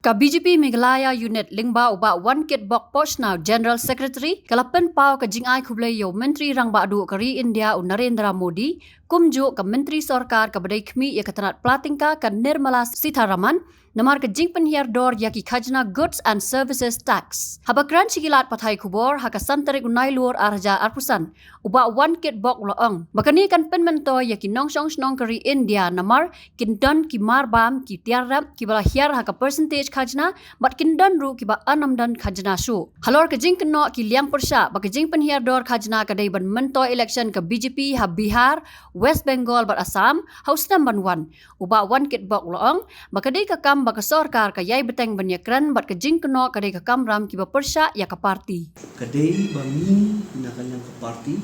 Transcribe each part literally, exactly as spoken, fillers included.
Ka B J P Meghalaya Unit lyngba u Bah Wankitbok Pohshna, General Secretary, ka la pynpaw ka jingai khublei ïa u Myntri Rangbah Duh ka ri India u Narendra Modi, kumjuh ka Myntri Sorkar kaba dei khmih ïa ka tnat pla tyngka ka Nirmala Sitharaman, namar ka jingpynhiar dor ïa ki khajna Goods and Services Tax. Haba kren sha ki lad pathai khubor ha ka san tarik u Nailur ar hajar arphew san, u Bah Wankitbok u la ong ba kane kan pynmyntoi ïa ki nongshong shnong ka ri India namar kin don ki mar bam, ki tiar rep kiba la hiar ha ka percentage khajna, bad kin don ruh kiba ym don khajna shuh. Halor ka jingkynnoh ki liang pyrshah ba ka jingpynhiar dor khajna ka dei ban myntoi election ka B J P ha Bihar, West Bengal bad Assam ha u snem ban wan, u Bah Wankitbok u la ong ba ka dei ka kam ba ka sorkar ka ïai bteng ban ïakren bad ka jingkynnoh ka dei ka kamram kiba pyrshah ïa ka party. Ka dei ba ngi na ka liang ka party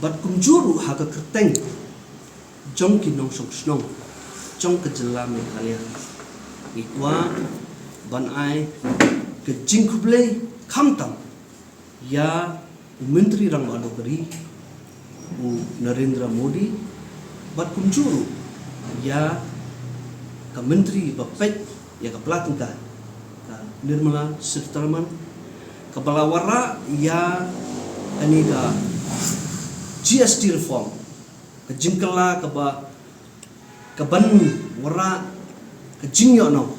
bad kumjuh ruh ha ka kyrteng jong ki nongshong shnong jong ka jylla Meghalaya, ngi kwah ban ai ka jingkhublei khamtam ïa u Myntri Rangbah Duh ka ri u Narendra Modi, bad kumjuh ruh ïa ka Myntri ba peit ïa ka pla tyngka, ka Nirmala Sitharaman, kaba la wanrah ïa kane ka G S T reform, ka jingkylla kaba, kaban wanrah ka jingïohnong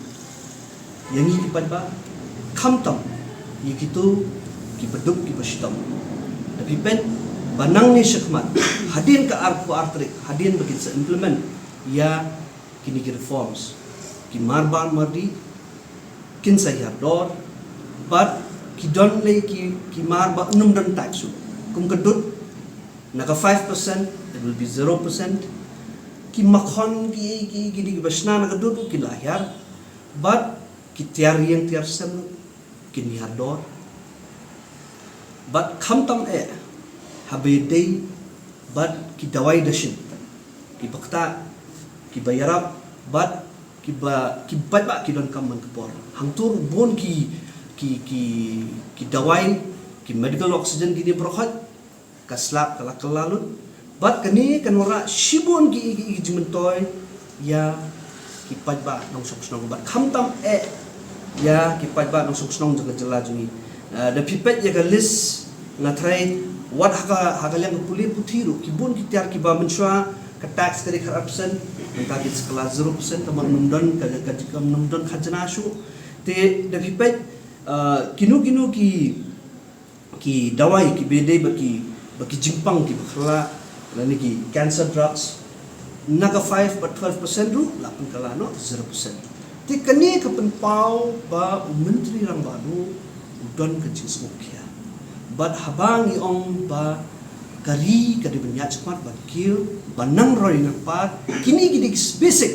ïa ngi ki paidbah, khamtam ïa kito kiba duk kiba shitom. Da phi peit ba nangne shakhmat, hadien ka arphew ar tarik, hadien ba kin sa implement ïa kine ki reforms, ki mar bam mar dih kin sa hiar dor, bad ki don lei ki, ki mar ba ym don tax shuh. Kum ka dud, na ka five percent it will be zero percent. Ki makhon, ki, ki, ki dih kiba shna na ka dud ruh ki la hiar, bad ki tiar ïing tiar sem ruh kin hiar dor. Bad khamtam eh haba ïadei bad ki dawai dashin, kiba ktah, kiba ïarap, bad kiba, ki paidbah ki donkam man ka por. Hangto ruh bun ki, ki, ki, ki dawai, ki medical oxygen kine baroh ka slap ka la kylla lut. Bad kane kan wanrah shibun ki, ki, ki jingmyntoi ïa ki paidbah nongshong shnong. Bad khamtam eh ïa ki paidbah nongshong shnong jong ka jylla jong ngi. Ah, da phi peit ïa ka list, nga tharai wat ha ka, ha ka liang ka pule puthi ruh, ki bun ki tiar kiba mynshuwa ka tax ka dei khatar percent, mynta ki sa kylla zero percent, ka ym don, ka, ka, ka ym don khajna shuh. Te da phi peit, ah, kino kino ki, ki dawai kiba ïadei bad ki, bad ki jingpang kiba khlaiñ, lane ki cancer drugs, na ka five bad twelve percent ruh la pynkylla noh zero percent. Te kane ka pynpaw ba u Myntri Rangbah Duh u don ka jingsngewkhia. Bad haba ngi ong ba ka ri ka dei ban ïaid shakhmat ban kiew, ban nang roi nang pat, kine ki dei ki basic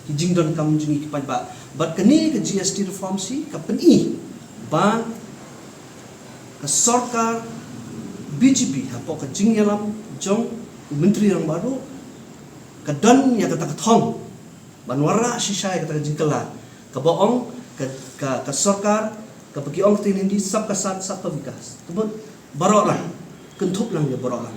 ki jingdonkam jong ngi ki paidbah. Bad kane ka G S T reform shi ka pyni ba ka sorkar B J P hapoh ka jingïalam jong u Myntri Rangbah Duh ka don ïa kata ka thong ban wanrah shisha ïa kata ka jingkylla, kaba ong ka, ka, ka sorkar, kaba ki ong ka ktien Hindi, sabka saath sabka vikas. Ka mut baroh lang, kynthup lang ïa baroh lang.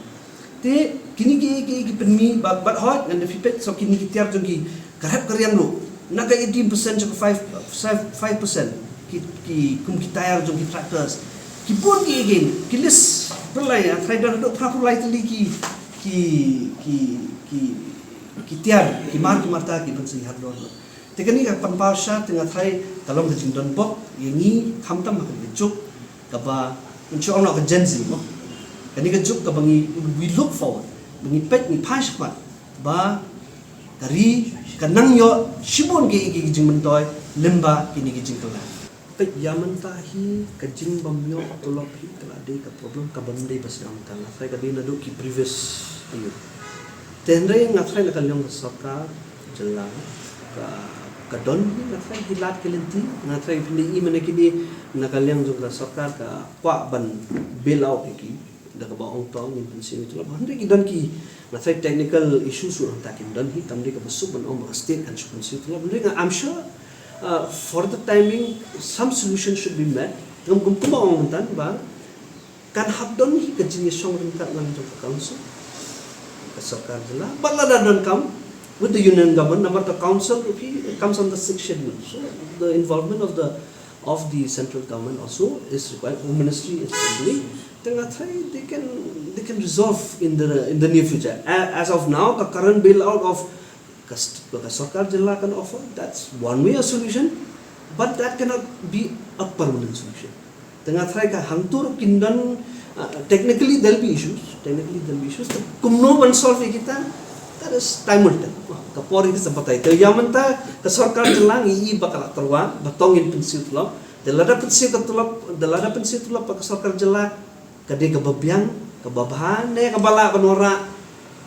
Te kine ki, ki, ki pynmih ba, bad hooid, ngan da phi peit, so kine ki tiar jong ki, ka rep ka riang ruh, na ka eighteen percent sha ka five, five, five percent, ki, ki, kum ki tyre jong ki tractors, ki bun ki, ki, ki list pynlai, nga tharai don haduh phra phew lai tylli ki, ki, ki, ki, ki tiar, ki mar, ki marta, kiban sa hiar dor. Te kane ka pynpaw shisha, te nga tharai ka long ka jingdon bok ïa ngi, khamtam ha kane ka juk kaba, ngan shu ong noh ka Gen Z mo. Kane ka juk kaba ngi, we look forward, ba ngi peit, ngi phai shakhmat ba ka ri kan nang ïoh shibun ki, ki, ki jingmyntoi lyngba kine ki jingkylla. Peit, ïa mynta hi ka jingbym ïoh tulop hi ka la dei ka problem kabym dei ba sdang, ka la tharai ka dei naduh ki previous year. Te hynrei nga tharai na ka liang ka sorkar jylla ka, ka don hi, nga tharai ki lad ki lynti, nga tharai phin ïohi mynne kine na ka liang jong ka sorkar ka kwah ban bail out ïa ki da kaba ong to ngin pynsiew ïa ki tulop. Hynrei ki don ki, nga tharai technical issues ruh hangta kin don hi, kam dei kaba suk ban ong ba ka state kan shu pynsiew ïa ki tulop. Hynrei nga, I'm sure, uh, for the timing, some solution should be met. Ngam kum kumba ong mynta ba kan hap don hi ka jingïashong ryngkat lang jong ka council, ka sorkar jylla. Bad lada donkam, with the union government, namar ka council, it comes under Sixth Schedule. So the involvement of the, of the central government also is required, Home Ministry is probably, then I think they can, they can resolve in the, in the near future. A-, as of now, the current bailout of ka st-, ka sorkar jylla kan offer, that's one way a solution, but that cannot be a permanent solution. Te nga tharai ka hangto ruh kin don, uh, technically there'll be issues, technically there'll be issues, te kumno ban solve ïa kita, that is time will tell. Ka por hi ka sa batai. Te ïa mynta ka sorkar jylla ngi i ba ka la tyrwa, ba tang ngin pynsiew tulop. Te lada pynsiew ka tulop, te lada pynsiew tulop ba ka sorkar jylla, ka dei kaba biang, kaba bha, ne kaba lah ban wanrah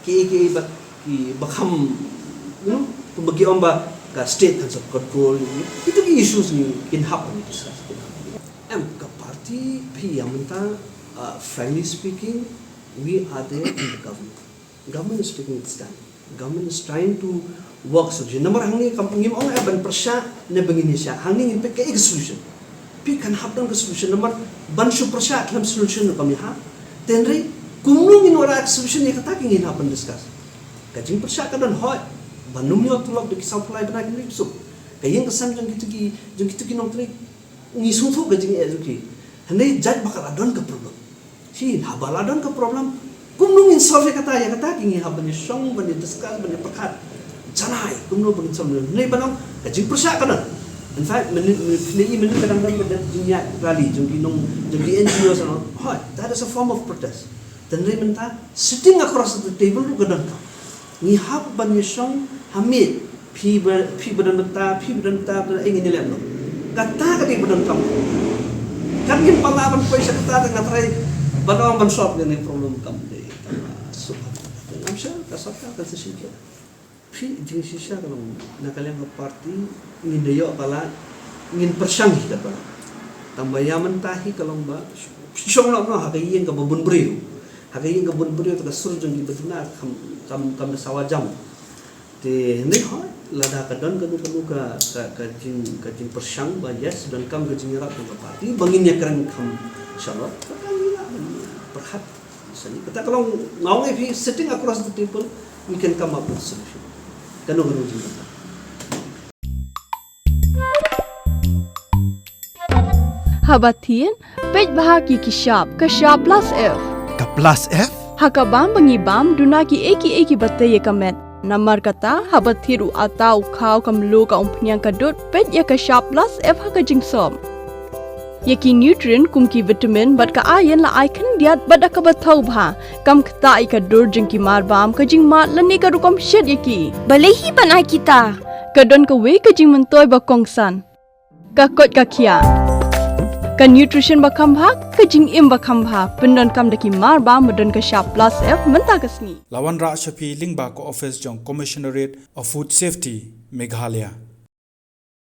kiei kiei ba, kiba kham, you know, kumba ki ong ba ka state kan sa control, you know. Kita ki issues ngi kin hap ban discuss, kin hap. Em, ka party phi ïa mynta, uh, frankly speaking, we are there in the government. Government is taking its time. Government is trying to work solution. Namar hangne kam ngim ong eh ban pyrshah ne ban ngin ïa shah. Hangne ngin peit kaei ka solution. Phi kan hap don ka solution. Namar ban shu pyrshah khlem solution kam ïa hap. Te hynrei kumno ngin wanrah ka solution, ïa kata ki ngin hap ban discuss. Ka jingpyrshah ka don, hooid. Ban ym ïoh tulop da ki saw phew lai bnai, kine ki suk. Ka ïing ka sem jong kito ki, jong kito ki nongtrei, ngi sngewthuh ka jingeh jong ki. Hynrei jait ba ka la don ka problem. Shi, haba la don ka problem, kumno ngin solve ïa kata, ïa kata ki ngi hap ban ïa shong, ban ïa discuss, ban ïa pyrkhat. Janai, kumno ban ngin solve. Hynrei ban ong ka jingpyrshah ka don. In fact, mynne, mynne, mynne ka dang don ka jingïaid rally jong ki nong, jong ki N G Os and all. Hooid, that is a form of protest. Te hynrei mynta, sitting across the table ruh ka donkam. Ngi hap ban ïa shong ha miej, phi ba, phi ba don bynta, phi ba don bynta, ba don, eh, ngin ïa leh noh. Kata ka dei ba donkam. Kan ngim pat lah ban poi sha kata, te nga tharai ban ong ban solve ïa kane ka problem kam dei kaba suk. Te ngam sure ka sorkar kan sa shim khia. Phi, jingshisha ka long, na ka liang ka party ngin da ïoh palat, ngin pyrshang hi katba lah. Tang ba ïa mynta hi ka long ba shong noh noh ha ka ïing kaba bun briew. Ha ka ïing kaba bun briew, te ka sur jong ki ba duna kam, kam, kam da sawa jam. Te hynrei hooid, lada ka don kano kano ka, ka, ka jing, ka jingpyrshang ba yes, donkam ka jingïarap jong ka party ba ngin ïakren kham shalor, kata ngi lah ban pyrkhat. Sani, kata ka long, nga ong ïa phi, sitting across the table, we can come up with a solution. Kano kano jingkata. Haba thied, peit bha ki ki shap, ka shap plus F. Ka plus F? Ha ka bam ba ngi bam, duna kiei kiei kiba tei ïa ka met. Namar kata, haba thied u atta, u khaw, ka mluh, ka umphniang, ka dud, peit ïa ka shap plus F ha ka jingsop. Ïa ki nutrient kum ki vitamin bad ka iron la ai khyndiat bad da kaba thaw bha. Kam ktah ïa ka dur jong ki marbam, ka jingmad lane ka rukom shet ïa ki. Balei hi ban ai kita? Ka don kawei ka jingmyntoi ba kongsan. Ka koit ka khiah. Ka nutrition ba kham bha, ka jingim ba kham bha, pyndonkam da ki marbam ba don ka shap plus F mynta ka sngi. La wanrah sha phi lyngba ka office jong Commissionerate of Food Safety, Meghalaya.